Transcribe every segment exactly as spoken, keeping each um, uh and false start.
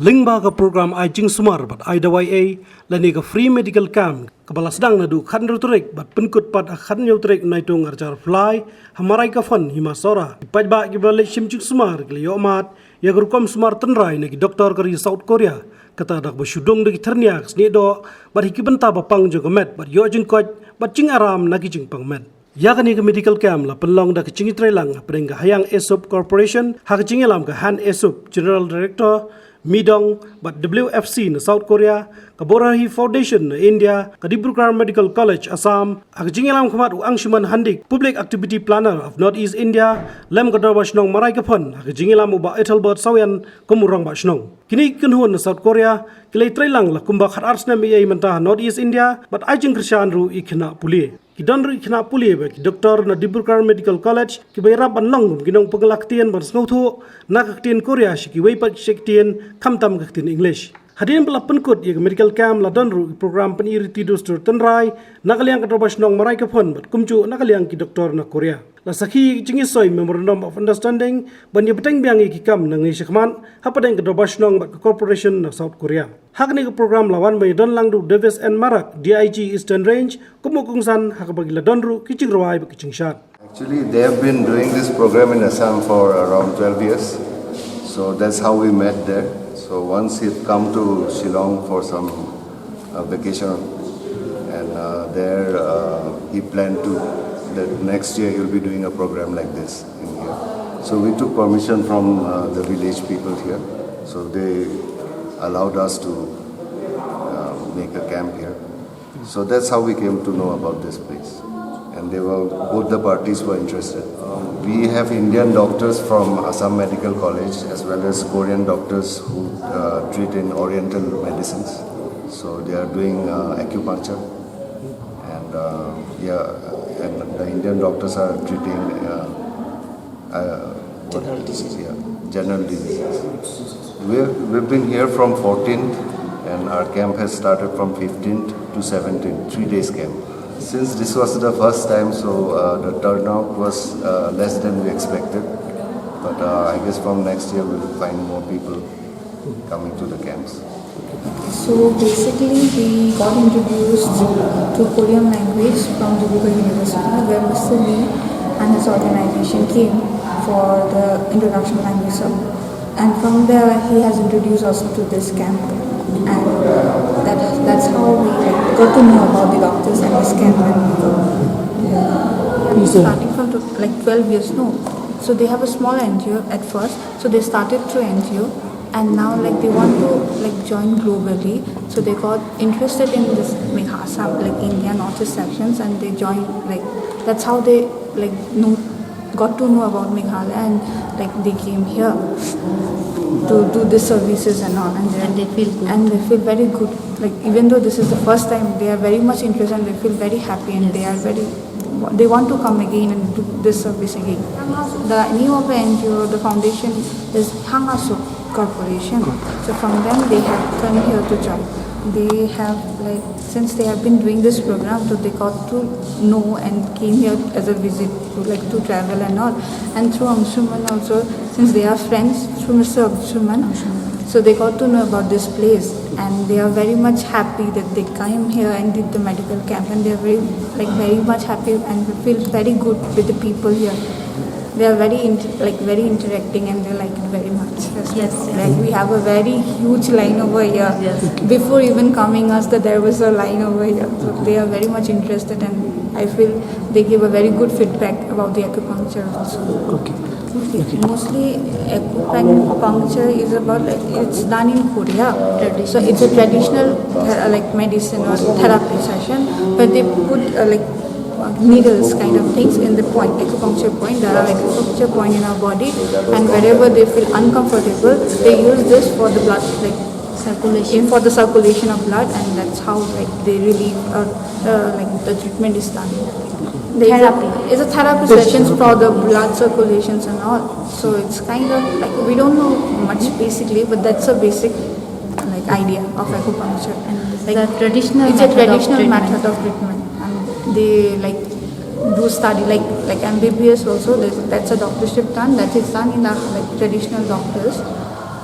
Lyngba ka program ai jingsumar bad ai dawai ei, lane ka free medical camp, kaba la sdang naduh khathynriew tarik bad pynkut pat ha khathynñiew tarik Naitung arhajar arphew lai, ha Maraikaphon, Hima Sohra. Ki paidbah kiba la leit shim jingsumar ki la ïoh mad ïa ka rukom sumar tynrai na ki doktor ka ri South Korea, kata da kaba shu dung da ki thyrnia ka snieh doh bad ha ki bynta ba pang jong ka met bad ïoh jingkoit bad jingaram na ki jingpang met. Ïa kane ka medical camp la pynlong da ka jingïatreilang hapdeng ka Hayang Aesup Corporation, ha ka jingïalam ka Han Aesup, General Director, Midong, bad W F C na South Korea, ka Borahari Foundation na India, ka Dibrugarh Medical College, Assam, ha ka jingïalam khmat u Anshuman Handik, Public Activity Planner of North East India, lem ka Dorbar Shnong Maraikaphon, ha ka jingïalam u Bah Ethelbert Sawian kum u Rangbah Shnong. Kine ki kynhun na South Korea ki la ïatreilang la kumba khatar snem ei ei mynta ha North East India bad ai jingkyrshan ruh ïa ki khynnah pule. Ki don ruh ki khynnah pule bad ki doktor na Dibrugarh Medical College kiba ïarap ban long kum ki nongpynkylla ktien ban sngewthuh na ka ktien Korea sha kiwei pat ki ktien, khamtam ka ktien English. Hadien ba la pynkut ïa ka medical camp, la don ruh ki program pyni riti dustur tynrai na ka liang ka Dorbar Shnong Maraikaphon bad kumjuh na ka liang ki doktor na Korea. La sakhi ïa ka jingïasoi Memorandum of Understanding ban ïabteng biang ïa ki kam nangne shakhmat hapdeng ka Dorbar Shnong bad ka Corporation na South Korea. Ha kane ka program la wan ban ïadon lang da u Davis N Marak, D I G Eastern Range, kum u kongsan, ha kaba ki la don ruh ki jingrwai bad ki jingshad. Actually, they have been doing this program in Assam for around twelve years. So that's how we met there. So once he'd come to Shillong for some uh, vacation, and uh, there uh, he planned to that next year he'll be doing a program like this in here. So we took permission from uh, the village people here. So they allowed us to uh, make a camp here. So that's how we came to know about this place. And they were, both the parties were interested. Um, we have Indian doctors from Assam Medical College as well as Korean doctors who uh, treat in oriental medicines. So they are doing uh, acupuncture. And uh, yeah, and the Indian doctors are treating uh, uh, what- General disease. Yeah, general diseases. We've, we've been here from fourteenth, and our camp has started from fifteenth to seventeenth, three days camp. Since this was the first time, so uh, the turnout was uh, less than we expected. But uh, I guess from next year we'll find more people coming to the camps. So basically, we got introduced to Korean language from Dibrugarh University, where Mister Lee and his organization came for the introduction language. So, and from there, he has introduced us to this camp, and that that's how we got to know about the doctors and this camp. And we got, yeah, starting from tw- like twelve years, no. So they have a small N G O at first. So they started through N G O, and now, like, they want to, like, join globally. So they got interested in this Megha- Assam, like, India Northeast sections, and they joined. Like, that's how they, like, know got to know about Meghalaya, and, like, they came here to do these services and all, and they And they feel good. And they feel very good. Like, even though this is the first time, they are very much interested and they feel very happy, and they are very, they want to come again and do this service again. The name of the N G O, the foundation, is Hangasuk Corporation. So from them, they have come here to join. They have, like, since they have been doing this program, so they got to know and came here as a visit to, like, to travel and all. And through Anshuman also, since they are friends, through Mister Anshuman, so they got to know about this place, and they are very much happy that they came here and did the medical camp, and they are very, like, very much happy and feel very good with the people here. They are very int- like, very interacting, and they like it very much. That's Yes, like, yes. We have a very huge line over here. Yes. Before even coming us, that there was a line over here. So they are very much interested, and I feel they give a very good feedback about the acupuncture also. Okay. Okay. Mostly acupuncture is about, like, it's done in Korea. So it's a traditional ther- like, medicine or therapy session, but they put uh, like uh, needles kind of things in the point, acupuncture point. There are acupuncture point in our body, and wherever they feel uncomfortable, they use this for the blood, like, Circulation. In for the circulation of blood, and that's how, like, they relieve or uh, like, the treatment is done. There is a- Therapy. It's a therapy sessions for the blood circulations and all. So it's kind of like, we don't know much basically, but that's a basic, like, idea of acupuncture. And, like, The traditional it's a method of traditional treatment. Method of treatment, and they, like, do study, like, like, M B B S also. There's, that's a doctorship done. That is done in the, like, traditional doctors.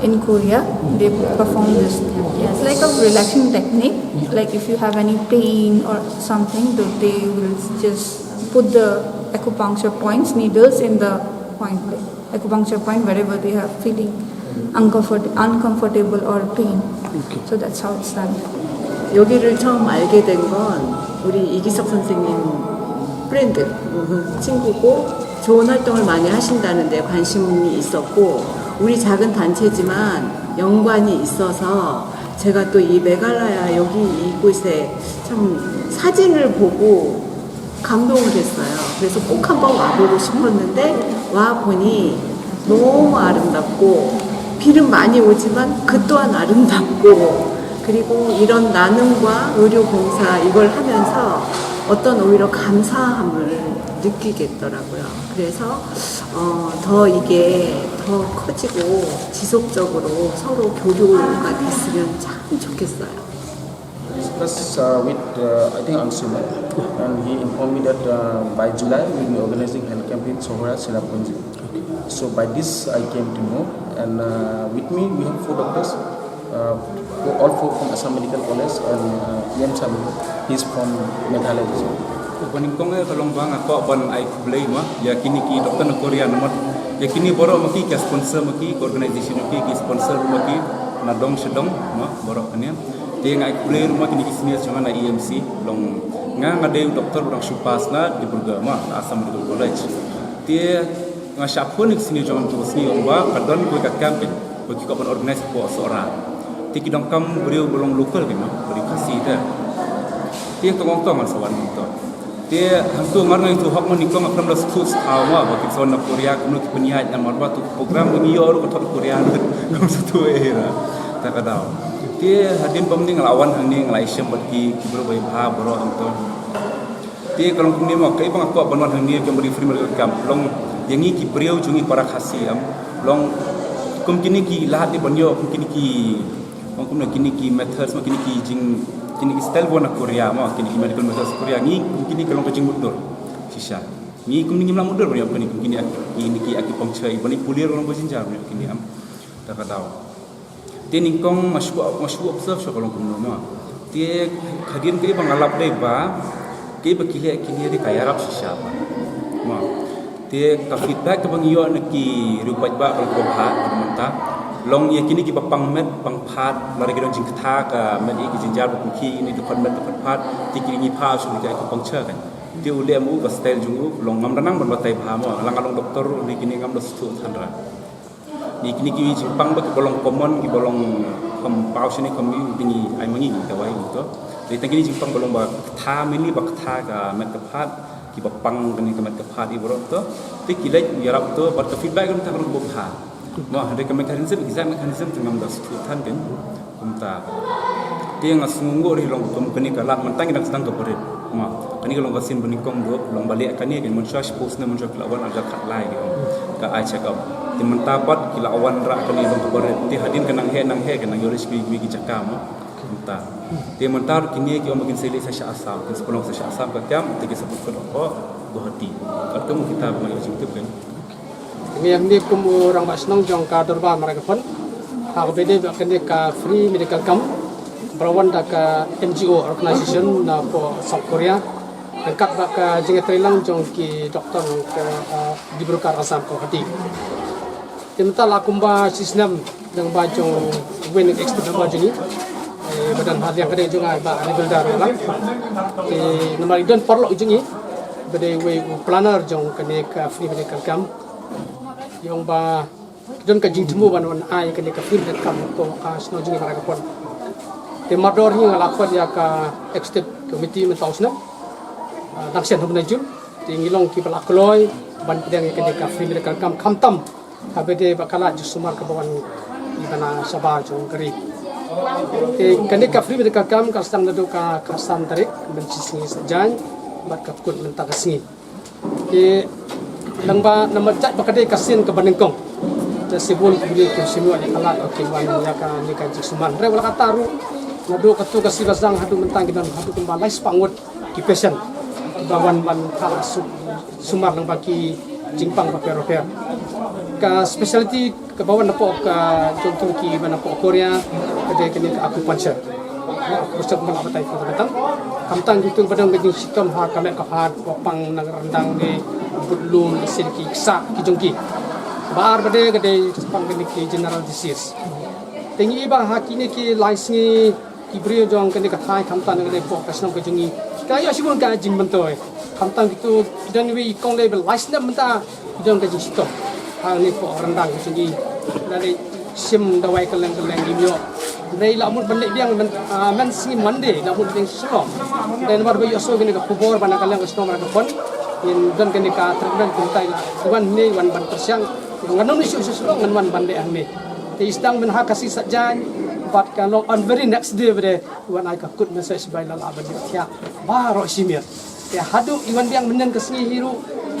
In Korea, they perform this. It's like a relaxing technique. Like if you have any pain or something, th- they will just put the acupuncture points, needles in the point, like acupuncture point wherever they are feeling uncomfort- uncomfortable or pain. So that's how it's done. 여기를 처음 알게 된 건 우리 이기석 선생님 프렌드, 음, 친구고, 좋은 활동을 많이 하신다는데 관심이 있었고, 우리 작은 단체지만 연관이 있어서 제가 또 이 메갈라야 여기 이곳에 참 사진을 보고 감동을 했어요. 그래서 꼭 한번 와보고 싶었는데, 와 보니 너무 아름답고, 비는 많이 오지만 그 또한 아름답고, 그리고 이런 나눔과 의료 봉사 이걸 하면서 어떤 오히려 감사함을 느끼겠더라고요. 그래서 어, 더 이게 더 커지고 지속적으로 서로 교류가 됐으면 참 좋겠어요. Discuss uh, with uh, I think Ansuman, and he informed me that uh, by July we will be organizing health camp in Sohra, Cherrapunji. So by this I came to know, and uh, with me we have four doctors, uh, all four from Assam Medical College and uh, E M Sami. He's from Meghalaya. Ba nyngkong eh ka long ba nga kwah ban ai khublei ma ïa kine ki doktor na Korea namar ïa kine baroh ma ki ki sponsor ma ki, ki organization ma ki ki sponsor ma ki na dong sha dong ma baroh kane. Te nga ai khublei ma kine ki senior jong nga na E M C, long nga nga dei u doktor ba dang shu pass na Dibrugarh ma, na Assam Medical College. Te nga shah phone ïa ki senior jong nga, ki sngi ong ba ka don kawei ka camp, kawei ki kwah ban organize hapoh Sohra. Te ki donkam briew ba long local ki ma, briew Khasi te. Te tong ong tong ngan sa wan to. Te hangto mar ngai tu hok ma nyngkong nga khlem da sngewthuh sha ma ba ki sa wan na Korea, kumno ki pynïaid namar ba tu program ba ngi ïoh ruh ka thok Korea, ngam sngewthuh eh ra. Ta ka daw. Te hadien ba mynne nga la wan hangne, nga la ïashem bad ki, ki briew ba ïa bha baroh hangto. Te ka long kumne mo, kaei ba nga kwah ban wan hangne kum ki free medical camp, long ïa ngi ki briew jong ngi para Khasi, em, long kum kine ki lad dei ban ïoh kum kine ki, long kumne kine ki methods ma, kine ki jing, kine ki style ba na Korea mo, kine ki medical methods Korea, ngi kum kine ka long ka jingmutdur shisha. Ngi kumne ngim lah mutdur ban ïoh kine, kum kine, kine ki acupuncture, ban ïa pulir long ba jynjar ban ïoh kine, em. Ta ka daw. Te nyngkong nga shu, nga shu observe shuh ka long kumno mo. Te hadien kaei ba nga lap dei ba kaei ba ki leh kine dei ka ïarap shisha mo. Te ka feedback kaba ngi ïoh na ki riewpaidbah ka long kaba bha mynta. Long ïa kine kiba pang met pang phad, lada ki don jingkthah ka met ïa ki jynjar ba pynkhih ïa kine ki dkhot met dkhot phad, te kine ngi phah shuh ïa ki acupuncture kan. Te u leh mo u ka style jong u, long ngam da nang ban batai bha mo, la nga long doktor ruh ne kine ngam da sngewthuh than ra. Ni kine ki jingpang ba kiba long common, kiba long kham paw shane kham ïoh, te ngi ai ma ngi ki dawai ngi to. Te tang kine jingpang ba long ba kthah, mini ba kthah ka met ka phad, kiba pang kane ka met ka phad i baroh to. Te ki leit ïarap to, bad ka feedback ka long tang long ba bha. Mo, hynrei ka mechanism, exact mechanism te ngam da sngewthuh than kan. Kumta. Te nga sngewnguh ruh long kum kane ka lad, mynta ngi dang sdang ka barit. Ma, kane ka long ka sien ba nyngkong duk, long ba leh kane kan, mynshuwa shiphew snem mynshuwa ki la wan arja khatlai ki ong. Ka eye check up. Te mynta pat ki la wan rah kane long ka barit. Te hadien ka nang heh nang heh ka nang ïoh leh shiphew ki jaka mo. Kumta. Te mynta ruh kine ki ong ba kin sa leit sa sha Assam, kin sa pynlong sa sha Assam ka camp, te ki sa pynkhot ko Guwahati. Kat ka mo kita ba ngi jingtip kan. Ngi hangne kum u rangbah shnong jong ka dorbar Maraikaphon. Ha kaba ïadei bad kane ka free medical camp ba la wan da ka N G O organization na poh South Korea. Ryngkat bad ka jingïatreilang jong ki doktor ka, ah, Dibrugarh Assam Guwahati. Te mynta la kumba shi snem lyngba jong uwei na ki expert number jong ngi. Eh, ba don ha liang kane jong nga i Bah Rivalda Ronglang. Te namar i don paralok jong ngi ba dei uwei u planner jong kane ka free medical camp. Ïa ong ba ki don ka jingthmu ban wan ai kane ka free medical camp hapoh ka shnong jong ngi Maraikaphon. Te mardor hi nga la khot ïa ka executive committee mynta u snem. Ah, dang shen ha u bnai Jun. Te ngi long kiba la kloi ban pdiang ïa kane ka free medical camp khamtam haba ïadei bad ka lad jingsumar kaba wan ïa bana shabar jong ka ri. Te kane ka free medical camp ka sdang naduh ka khatsan tarik, mynta shi sngi Saitjaiñ bad ka kut mynta ka sngi. Te lyngba namar jait ba ka dei ka sien kaba nyngkong, te shibun ki briew kim shym ïoh ïa ka lad ba kin wan ïa kane ka jingsumar. Hynrei wat la katta ruh, naduh katu ka sngi ba sdang haduh mynta ki don haduh kumba lai spah ngut ki patient kiba wan ban phah su-, sumar lyngba ki jingpang bapher bapher. Ka specialty kaba wan napoh ka jong ki ba napoh Korea ka dei kane ka acupuncture. Acupuncture ba la batai ka tang. Khamtam kito ba don ka jingshitom ha ka met ka phad, ba pang na ryndang ne, bud lum, sien ki ksa ki jong ki. Ba ar ba dei ka dei shaphang kane ki general disease. Te ngi i ba ha kine ki lai sngi ki briew jong kane ka thaiñ khamtam na kane ka pok ka shnong ka jong ngi ka ïoh shibun ka jingmyntoi. Khamtam kito ki don wei i kong lei ba lai snem mynta ki don ka jingshitom ha kane pok ryndang ka jong ngi. Lada shim dawai kylleng kylleng ngim ïoh. Hynrei la mut ban leit biang myn, ah, mynsngi Monday la mut biang sha Shillong. Hynrei namar ba ïohsngew kane ka khubor ba na ka liang ka shnong ba na ka pon ngin don kane ka treatment, kumta la wan ne wan ban pyrshang. Ngan ym ïoh shuh sha Shillong, ngan wan ban leit hangne. Te i sdang mynha ka Khasi Saitjaiñ bad ka long on very next day ba dei wan ai ka kut message ba i la lah ban ïoh thiah baroh shi miet. Te haduh i wan biang mynnin ka sngi hi ruh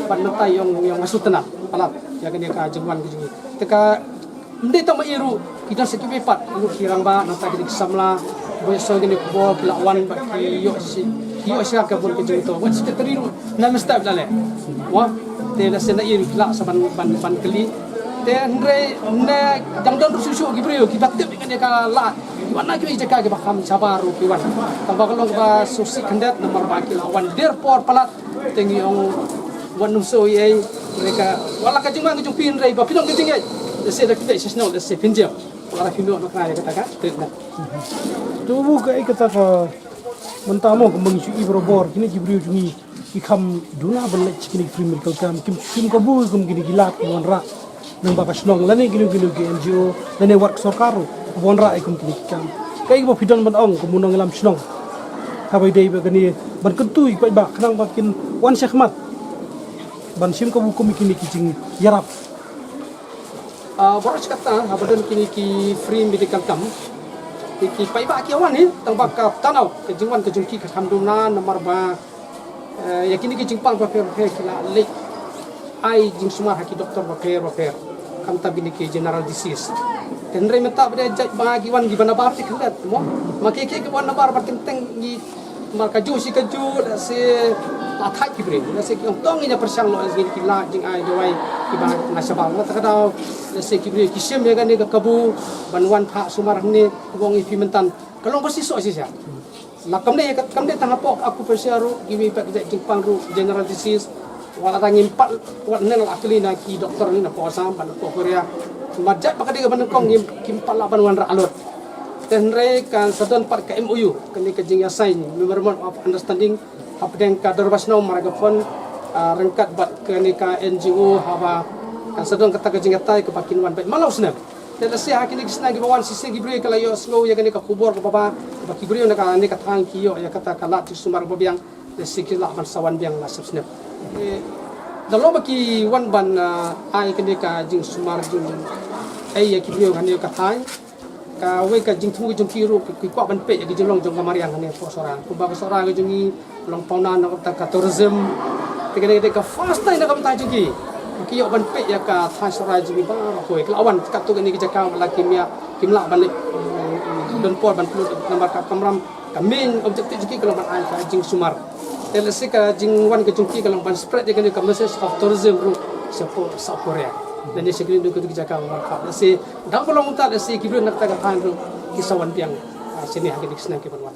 bad mynta i ong, i ong nga shu tnat palat ïa kane ka jingwan ka jong ngi. Te kam dei tang ma i ruh, ki don sa kiwei pat ruh ki rangbah nangta kine ki samla ba ïohsngew kane ka khubor ki la wan bad ki ïoh shi, ki ïoh shi ka bun ka jingto. Wat secretary ruh na mynstep la leh. Wa, te lehse na i ruh ki lah sa ban, ban, ban kylli. Te hynrei ne dang don ruh shuh shuh ki briew kiba tip ïa kane ka lad. Wan na kiwei jaka kiba kham shabar ruh ki wan. Tang ba ka long kaba sngewsih khyndiat namar ba ki la wan der por palat. Te ngi ong wat nym sngew ei ei. Hynrei ka, wat la ka jingwan ka jong phi hynrei ba phi don ka jingngeit, lehse da phi leit sha shnong lehse phin jem. Wat la phi ïoh na ka ïa kata ka treatment. To bu ka ei kata ka mynta mo ka mang shu i barabor kine ki briew jong ngi ki kham duna ban leit sha kine ki free medical camp, kim, kim kabu kum kine ki lad ki wanrah. Nang ba ka shnong lane kino kino ki N G O lane wat ka sorkar ruh ka wanrah ïa kum kine ki kam. Kaei kaba phi don ban ong kum u nongïalam shnong? Haba ïadei bad kane ban kyntu ïa ki paidbah khnang ba kin wan shakhmat ban shim kabu kum ïa kine ki jingïarap. Ah, baroh shi katta haba don kine ki free medical camp, ki, ki paidbah ki wan hi, tang ba ka turnout, ka jingwan ka jong ki ka kham duna namar ba Eh, ïa kine ki jingpang bapher bapher ki la leit ai jingsumar ha ki doktor bapher bapher. Khamtam kine ki general disease. Te hynrei mynta ba dei jait ba ki wan kiba nabar te khyndiat mo. Ma ki ki kiba wan nabar ba kynteng ngi mar ka ju shi ka ju lehse la thait ki briew. Lehse ki ong tang ngi ïa pyrshang noh lehse ki la jingai dawai kiba na shabar. Nga ta ka daw lehse ki briew ki shim ïa kane ka kabu ban wan phah sumar hangne, ka ong ïa phi mynta ka long ba shisha shisha. La kam dei, kam dei tang hapoh acupuncture ruh, kiwei pat ki jait jingpang ruh, general disease. Wat la ngim pat, wat ne la kylli na ki doktor ne napoh Assam bad napoh Korea. Namar jait ba ka dei kaba nyngkong ngim, kim pat lah ban wanrah lut. Te hynrei kan sa don pat ka M O U, kane ka jingïasign Memorandum of Understanding hapdeng ka Dorbar Shnong Maraibaphone, ah, ryngkat bad kane ka N G O haba kan sa don kata ka jingïatai kaba kin wan beit man la u snem. Te lehse ha kine ki snem kiba wan shisien ki briew ki la ïohsngew ïa kane ka khubor kaba bha, ba ki briew na kane ka thaiñ ki ïoh ïa kata ka lad jingsumar ba biang, lehse ki lah ban sa wan biang la sep snem. Eh, da long ba ki wan ban, ah, ai kane ka jingsumar jong, eh, ïa ki briew kane ka thaiñ. Kawei ka jingthmu jong ki ruh ki, ki kwah ban peit ïa ki jinglong jong ka mariang kane hapoh Sohra. Kumba ka Sohra ka jong ngi long pawnam na ka bynta ka tourism. Te kane ka dei ka first time na ka bynta jong ki. Ki ïoh ban peit ïa ka thaiñ Sohra jong ngi baroh kawei. Ki la wan katto katne ki jaka ba la kim ïa, kim lah ban leit, mm, don por ban pynlut namar ka kamram, ka main objective jong ki ka long ban ai ka jingsumar. Te lehse ka jingwan ka jong ki ka long ban spread ïa kane ka message of tourism ruh sha South Korea. Lane sha kine ki jaka ba markhap. Lehse dang ba long mynta lehse ki briew na kata ka thaiñ ruh ki sa wan biang, ah, shane ha kine ki snem ki ban wan.